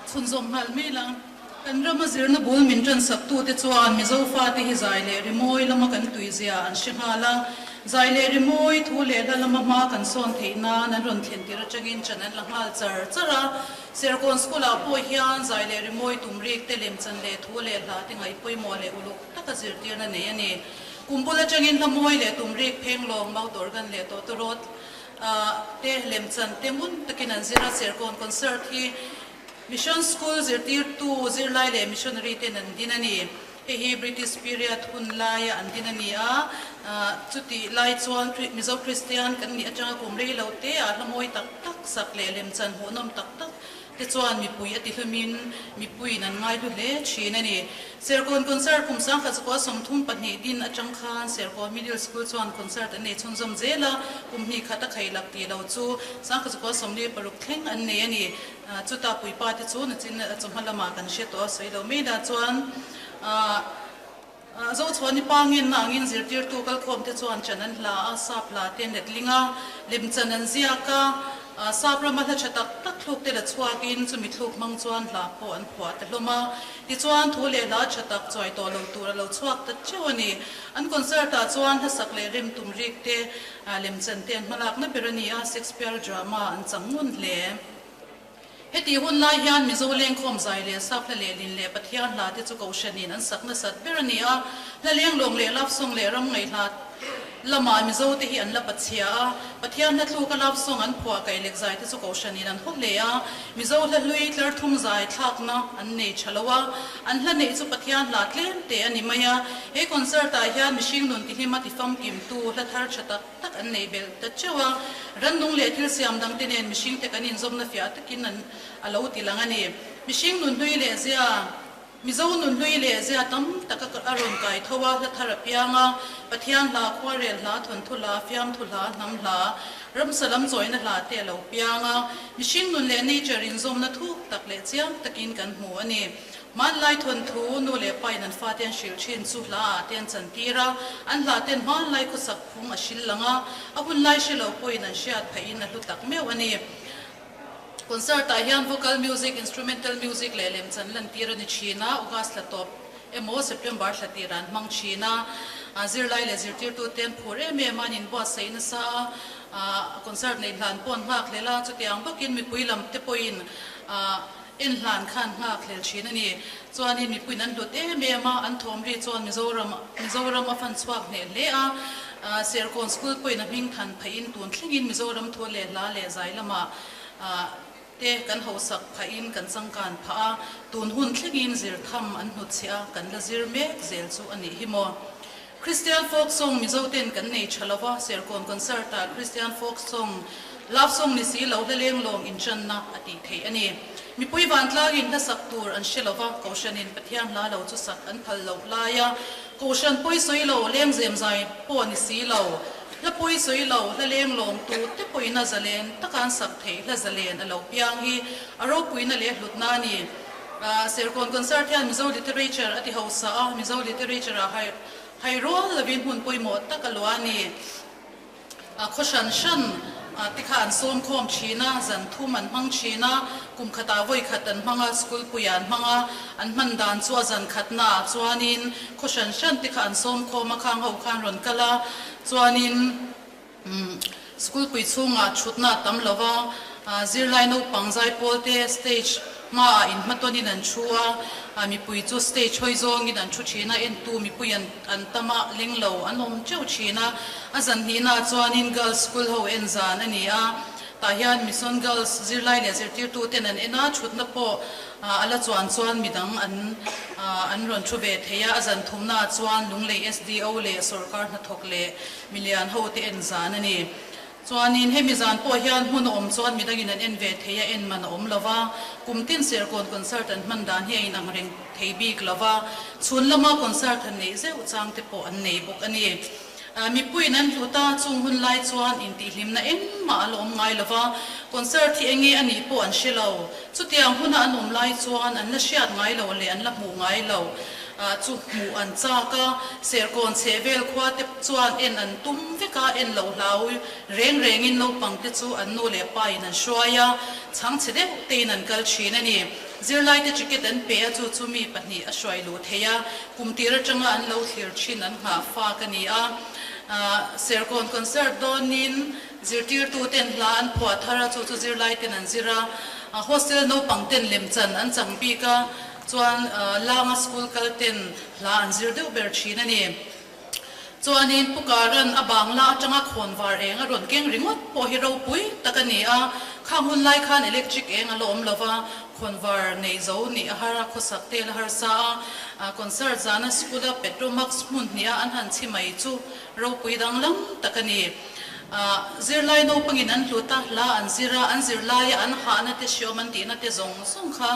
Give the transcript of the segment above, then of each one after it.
Chhunzawm nghal mai la. Kan rama zirna bul min tansaktute chuan Mizo fate hi zai leh rimawi lama kan tuizia an hre nghal a. Zai leh rimawi thu leh hla lama hma kan sawn theih nan an rawn thlen tir atangin chan an la nghal char char a. Serkawn School-ah pawh hian zai leh rimawi tum rik te lemchan leh thu leh hla te ngaih pawimawh leh uluk taka zirtirna nei a ni. Kum bul atangin hla mawi leh tum rik phenglawng, mouth organ leh tawtawrawt te lemchan te ngun takin an zir a. Serkawn concert hi Mission School zirtirtu zirlai leh missionary ten an din a ni. Hei hi British period hun laia an din a ni a, chutih lai chuan Mizo Kristian kan nih atanga kum rei lo te ah hla mawi tak tak sak leh lemchan hmuhnawm tak tak te chuan mipui a tihlumin mipuiin an ngaihlu hle thin a ni. Serkawn Concert kum 1932 din atang khan Serkawn Middle School chuan concert an nei chhunzawm zel a, kum hnih khat a khailak tih lo chu 1946 thleng an nei a ni. Chuta puipa te chu nachin chawhma lamah kan hre tawh a sawi lo mai dah chuan Zochhuani pa ngenna angin zirtirtu kalkhawm te chuan chan an hla a, sap hla te letling a, lemchan an ziak a, sap rama hla tha tak tak thluk te la chhuakin chumi thluk hmang chuan hla pawh an phuah ta hlawm a. Tichuan thu leh hla tha tak chuai tawh lo tur a lo chhuak ta teuh a ni. An concert ah chuan hlasak leh rem tum rik te lemchan te an hmalakna ber a ni a, Shakespeare drama an chang ngun hle. Heti hun lai hian Mizo lengkhawm zai leh sap hla leh lin leh Pathian hla te chu Kohhranin an sak nasat ber a ni a. Hla lenglawng leh love song leh ram ngaihhla lamah Mizo te hi an la pachhia a. Pathian hla tluka love song an phuah kaih lek zai te chu Kohhranin an haw hle a. Mizo hla hlui tlar thum zai thlakna an nei tha lo a. An hla neih chu Pathian hla tlem te a ni mai a. He concert ah hian mihring nun tihlima tifamkimtu hla thar tha tak tak an nei belh ta teuh a, rannung leh thil siam dangte nen mihringte kan inzawmna fiah takin an a lo ti lang a ni. Mihring nunhlui leh zia, Mizo nunhlui leh zia tam tak a a rawn kai tho a, hla thar a piang a, Pathian hla, khuarel hla, thawnthu hla, fiamthu hla, hnam hla, ramsa lam chawina hla te a lo piang a, mihring nun leh nature inzawmna thuk tak leh chiang takin kan hmu a ni. Hmanlai thawnthu, nu leh pa in an fate an hrilh thin chu hla ah te an chantir a, an hla ten hmanlai khawsak phung a hril lang a, a hunlai hre lo pawhin an hriat pheihin a hlu tak meuh a ni. Concert ah hian vocal music, instrumental music leh lemchan lantir a ni thin a, August thla tawp emaw September thla tirah an hmang thin a, zirlai leh zirtirtu te an phur em em a, an inbuatsaih nasa a, concert neih hlan pawh an nghak hlel a, chutiang bawkin mipui lam te pawhin En hlan khan nghak hlel thin a ni. Chuanin mipuiin an hlut em em a, an thawm ri chuan Mizoram Mizoram a fan chhuak hneh hle a. Serkawn School pawhin a hming than pheihin tun thlengin Mizoram thu leh hla leh zai lamah te kan hausak phahin kan changkan phah a, tun hun thlengin zir tham an hnutchhiah a, kan la zir mek zel chu a nih hi maw. Christian folk song Mizo ten kan nei tha lova, Serkawn concert ah Christian folk song, love song ni si lo hla leng lawng intranna a tih theih a ni. Mipui vantlangin hla sak tur an hre lova, Kohhranin Pathian hla lo chu sak an phal loh laia Kohhran pawi sawi lo lengzem zai pawh ni si lo, hla pawi sawi lo hla leng lawng tu te pawhin a zalen taka an sak theih hla zalen a lo piang hi a ropuina leh hlutna a ni. Serkawn concert hian Mizo literature a ti hausa a, Mizo literature ah hai hai rual lovin hmun pawimawh tak a luah a ni. Khaw hran hran te kha an sawm khawm thin a, zan thum an hmang thin a, kum khatah vawi khat an hmang a, school puiah an hmang a, an hman dan chu a zan khatna ah chuanin khaw hran hran te kha an sawm khawm a, khang ho khan rawn kal a, chuanin School pui chhungah thutna a tam lo va, zirlai naupang zaipawl te stage hmaah inhmatawnin an thu a, mipui chu stage hawi zawngin an thu thin a, entu mipui an tam a, leng lo an awm teuh thin a. A zan hnihnaah chuanin girls school ho en zan a ni a, tah hian Mission Girls zirlai leh zirtirtuten an en a, thutna pawh A la chuan chuan midang an an rawn thu ve thei a, a zan thumnaah chuan Lunglei SDO leh sawrkar hnathawk leh milian ho te en zan a ni. Chuanin hemi zan pawh hian hmun a awm chuan midangin an en ve thei a, en man a awm lo va, kum tin Serkawn concert an hman dan hi a inang reng thei bik lo va, chhun lama concert han neih zeuh chang te pawh an nei bawk a ni. Mipuiin an hlut a, chung hun lai chuan intihhlimna engmah a la awm ngai lo va, concert hi enge a nih pawh an hre lo. Chutiang huna an awm lai chuan an la hriat ngai lo leh an la hmuh ngai lo chu hmuh an chak a, Serkawn chheh vel khua te chuan en an tum vek a, en lo hlau reng rengin naupang te chu an nu leh pa in an hruai a, chhangchhe deuh tein an kal thin a ni. Zirlaite ticket an pe a, chu chu mi pahnih a hruai luh thei a, kum tir atanga an lo thlir thin an nghah fak a ni a. Serkawn concert dawnin zirtirtuten hla an phuah thar a, chu chu zirlaiten an zir a. Hostel naupang ten lemchan an chang bik a, chuan Langa school kal ten hla an zir deuh ber thin a ni. Chuanin Pu Karan a bangla atanga khawnvar eng a rawn keng ringawt pawh hi ropui tak a ni a, khang hun lai khan electric eng a la awm lova, khawnvar nei zo nih a har a, khawsak tel a harsa a, concert zana school a Petromax hmun hnih a an han chhi mai chu ropui danglam tak a ni. Zirlai naupangin an hlut a, hla an zir a, an zirlaia an hahna te hriawm an tihna te zawng zawng kha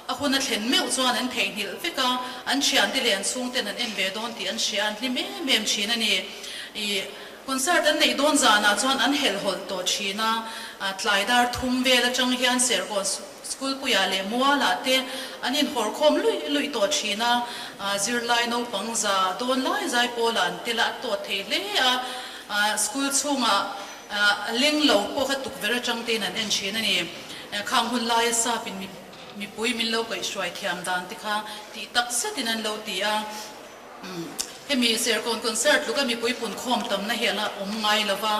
A hun a thlen meuh chuan an theihnghilh vek a, an thiante leh an chhungten an en ve dawn tih an hria, an hlim em em thin a ni. Ih, concert an neih dawn zanah chuan an helhhawlh tawh thin a, tlai dar thum vel atang hian Serkawn school puiah leh mualah te an inhawr khawm luih luih tawh thin a, zirlai naupang za dawn lai zai pawlah an tel a, a tawt thei hle a, school chhungah leng lo pawh kha tukverh atang tein an en thin a ni. Khang hun laia sap in mi. Mipui min lo kaihhruai thiam dan te kha tih tak zetin an lo ti a. Hemi Serkawn concert tluka mipui punkhawm tamna hi a la awm ngai lo va,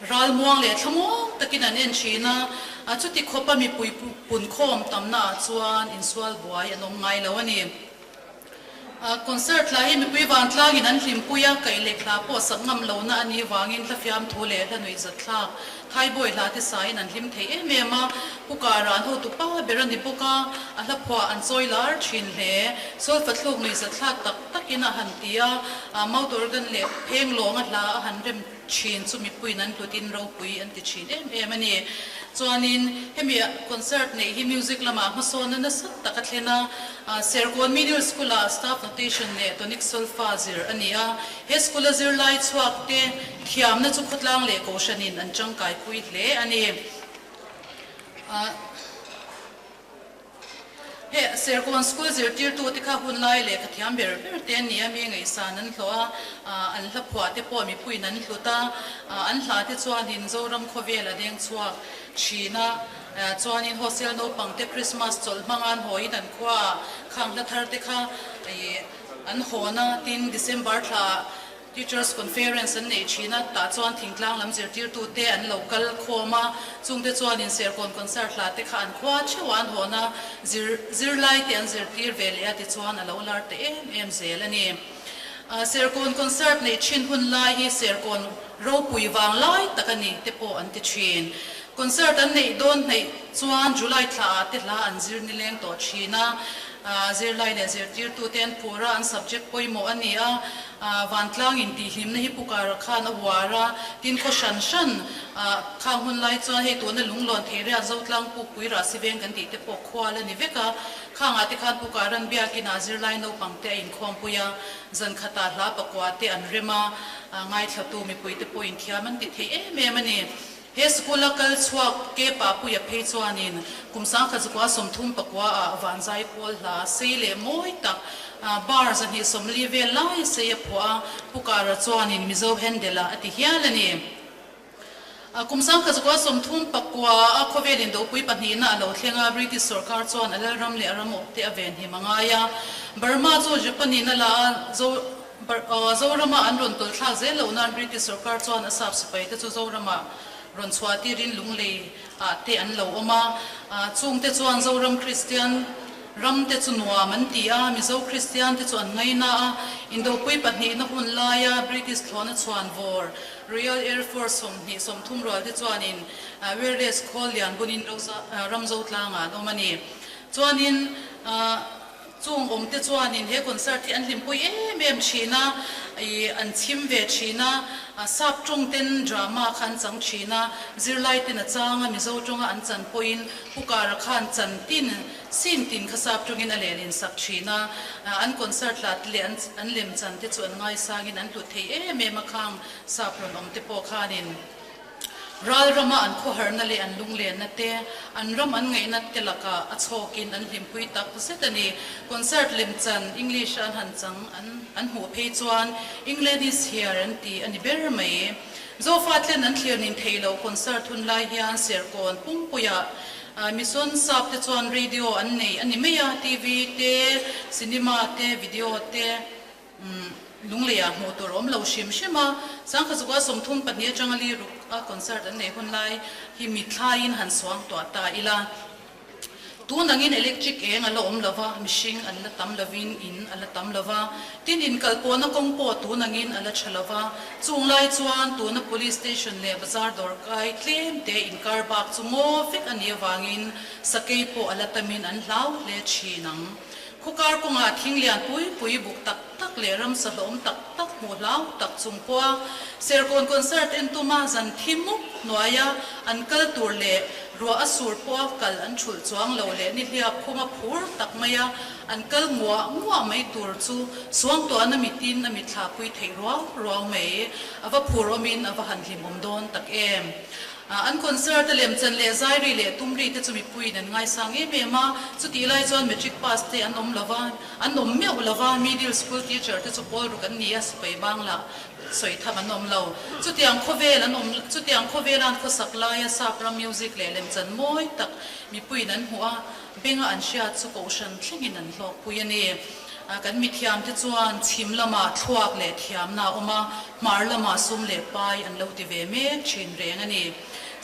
ralmuang leh thlamuang takin an en thin a, chuti khawpa mipui punkhawm tamna ah chuan insual buai an awm ngai lo a ni. Concert hla hi mipui vantlangin an hlimpui a, kaih leh hla pawh sak ngam lohna a nih vangin hla fiamthu leh hla nuihzat thlak Thaibawi hla te sain an hlim thei em em a, Pu Kara an hotu pa ber a ni bawk a, a hla phuah an chawi lar thin hle. Solfa thluk nuihzat thlak tak takin a han ti a, mouth organ leh pheng lawnga hla a han rem thin chu mipuiin an hlutin ropui an ti thin em em a ni. Chuanin hemi concert neih hi music lamah hmasawnna nasa tak a thlen a, Serkawn Middle School-ah Staff Notation leh Tonic Solfa zir a ni a. He school-a zirlai chhuak te thiamna chu khawtlang leh kohhranin an tangkaipui hle a ni. He Serkawn School zirtirtute kha hun lai lehkha thiam ber ber te an ni a, mi ngaihsan an hlawh a, an hla phuah te pawh mipuiin an hlut a, an hla te chuanin Zoram khawvel a deng chhuak thin a, chuanin hostel naupang te Christmas chawlh hmanga an hawiin an khuaah khang hla thar te kha an hawn a, tin December thla Teachers Conference an neih thin a, tah chuan thingtlang lam zirtirtute an lo kal khawm a, chungte chuanin Serkawn Concert hla te kha an khua theuh a an hawn a, zir zirlai te an zirtir ve leh a tichuan a lo lar ta em em zel a ni. Serkawn Concert neih thin hun lai hi Serkawn ropui vang lai tak a ni te pawh an ti thin. Concert an neih dawn hnaih chuan July thla ah te hla an zir nileng tawh thin a, zirlai leh zirtirtute an phur a, an subject pawimawh a ni a, Vantlang in tihhlimna hi Pu Kara khan a uar a, tin khaw hran hran khang hun lai chuan hei tuna lunglawn thei riat Zotlang Pukpui Rahsi Veng kan tih te pawh khual a ni vek a, khangah te khan Pu Karan biakin ah zirlai naupang te a inkhawmpui a, zan khatah hla pakua te an rem a, ngaithlatu mipui te pawh inthiam an ti thei em em a ni. He school a kal chhuak ke Papuia phei chuanin kum 1934 ah Vanzai Pawl hla sei leh mawi tak bar 240 vel lai sei a phuah a, Pu Kara chuanin Mizo Handel-a a ti hial a ni. Kum 1939 a khawvel indopui pahnihna a lo thleng a, British sorkar chuan a lalram leh a ram awpte a venhim a ngai a, Burma chu Japan-in a la a, Zorama an rawn tawlh thlak zel loh nan British sorkar chuan a sap sipai te chu Zorama rawn chhuah tirin Lunglei ah te an lo awm a. Chung te chuan Zoram Kristian ram te chu nuam an ti a, Mizo Kristian te chu an ngaina a. Indopui pahnihna hun laia British thlawhna chhuan vawr Royal Air Force 20 30 rual te chuanin wireless khawl lian bunin ram Zotlangah an awm a ni. Chuanin. Chung awmte chuanin he concert hi an hlimpui em em thin a, ih an chhim ve thin a, sap tawng ten drama kha an chang thin a, zirlai ten a chang a, Mizo tawnga an chan pawhin Pu Kara khan chan tin, scene tin kha sap tawngin a lehlin sak thin a, an concert hla te leh an lem chan te chu an ngaisangin an hlut thei em em a khang sap rawn awmte pawh khanin. Ral rama an khawharna leh an lunglenna te, an ram an ngaihna te lakah a chhawkin an hlimpui tak zet a ni. Concert lemchan English a an han chang an an hmuh phei chuan England is here an ti a ni ber mai. Zofa tlen an thlir nin thei lo concert hun lai hian Serkawn pumpuiah. Mission sap te chuan radio an nei a ni mai a, TV te, cinema te, video te lungleiah hmuh tur a awm lo hrim hrim a. Sangkhazuka 32 atanga li ruk a concert an neih hun lai hi mithlaiin han suang tuah ta ila. Tun angin electric eng a la awm lo va, mihring an la tam lovin in a la tam lo va, tin inkalpawhna kawng pawh tun angin a la tha lo va. Chung lai chuan tuna police station leh bazar dawrkai tlem te inkar bak chu ngaw vek a nih avangin sakei pawh a la tamin an hlau hle thin ang. Khawkar kawngah thing lian pui pui buk tak tak leh ramsa hlawm tak tak hmuh hlau tak chung pawha Serkawn concert en tuma zan thi mup hnuaia an kal tur leh ruah a sur pawha kal an thulh chuang lo leh nihliap khuma phur tak maia an kal nguah nguah mai tur chu suangtuahna mitin a mitthla pui theih ruau ruau mai. A va phur awmin a va han hlimawm dawn tak em. An concert a lemchan leh zairi leh tumri te chu mipuiin an ngaisang em em a, chutih lai chuan matric pass te an awm lova, an awm meuh lova, middle school teacher te chu pawl ruk an ni a, sipai bangla sawi tham an awm lo. Chutiang khawvel an awm, chutiang khawvela an khawsak laia sap ram music leh lemchan mawi tak mipuiin an hmuh a, benga an hriat chu kohhran thlengin an hlawkpui a ni. Kan mithiam te chuan chhim lamah thluak leh thiamna a awm a, hmar lamah sum leh pai an lo ti ve mek thin reng a ni.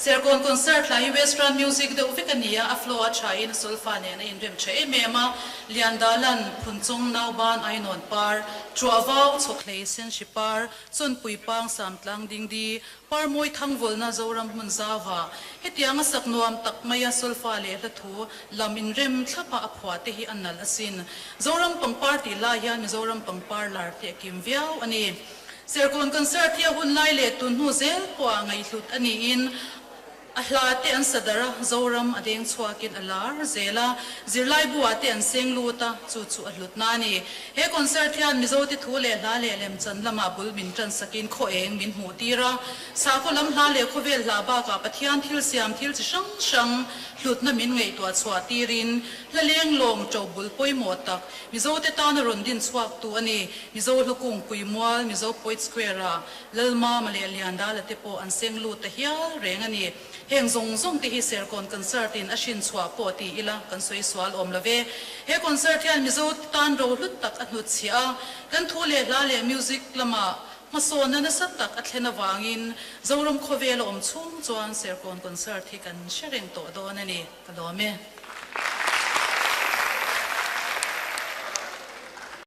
Serkawn concert hla hi western music deuh vek a ni a, a flow a thain a solfa nen a inrem tha em em a, Liandalan, Phunchawng, Nauban, Ainawn par, Chuahvau, Chhawkhlei, Senhri par, Chawnpui pang, Samtlang, Dingdi, Parmawi thangvawlna Zoram hmun zauha hetianga sak nuam tak maia solfa leh hla thu lam inrem thlapa a phuah te hi a nalh asin. Zoram pangpar tih lai hian Mizoram pangpar lar te a kim viau a ni. Serkawn concert hi a hun lai leh tun hnu zel pawhah ngaihhlut a niin A hla te an sa darh a, Zoram a deng chhuakin a lar zel a, zirlai buah te an seng lut a, chu chu a hlutna a ni. He concert hian Mizote thu leh hla leh lemchan lamah bul min tan sakin khaw eng min hmuh tir a, sakhaw lam hla leh khawvel hla bakah Pathian thil siam thil chi hrang hrang hlutna min ngaihtuah chhuah tirin hla leng lawng to bul pawimawh tak Mizote tana rawn din chhuaktu a ni. Mizo Hlukungpui Mual, Mizo Poet Square-ah Lalmama leh Liandala te pawh an seng lut ta hial reng a ni. Heng zawng zawng te hi Serkawn Concert in a hrin chhuah pawh ti ila kan sawi sual awm lo ve. He concert hian Mizo tan ro hlut tak a hnut chhiah a, kan thu leh hla leh music lamah hmasawnna nasa tak a thlen avangin Zoram khawvel a awm chhung chuan Serkawn Concert hi kan hre reng tawh dawn a ni. Ka lawm e.